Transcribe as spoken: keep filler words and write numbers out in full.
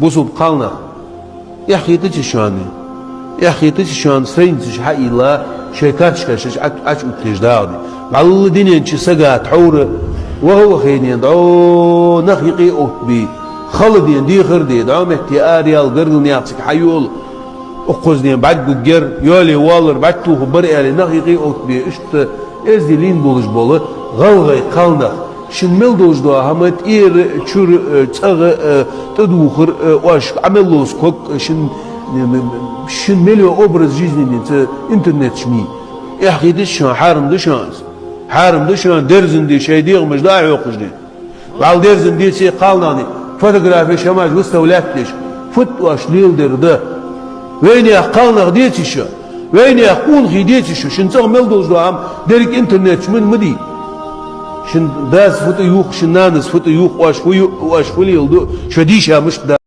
Бусулба кхалнах, эхь хетача шоана, эхь хетача шоана страницаш хьаийла, шоай карточкаш Ӏоч-, Ӏочуоттаеш дагӀа де. Бала динен чу сага тхьовра, ваха-вахе дӀо нах юкъе оттабе, хала де, дехар де, дӀо метте араяла, гаргара наьха цига хьайола, укхаза бӀаргагургьяр, йоалае-воаллара бӀаргтохаргбар аьле, нах юкъе оттабе, иштта эздел йийна болаш бола гӀалгӀай кхалнах. Шун мел долаш дола хӀама тӀера, чура, э, цӀагӀа, э, тӀадувхар, э, оаш Ӏомаллалца ког, э, шун, э, шун мел йола образ жизни дин цу интернета чу ма йий. Эхь хетача шоана, хьарам да шоана из. Хьарам да шоана, дерзан де, шоай дегӀамаш дӀахьокхаш де. Вала дерзан деций кхалнахний, фотографеш, хӀамаш выставлять деш. Фуд оаш леладер да? Вайнаьха кхалнах деций шо? Вайнаьха къонахий деций шо? Шун цӀагӀа мел долаш дола хӀама деррига интернета чу ма, ма дий. Шун дас фу тӀаювх, шун нанас фу тӀаювх, оаш фу ю-, оаш фу леладу, шо дийша мишта да?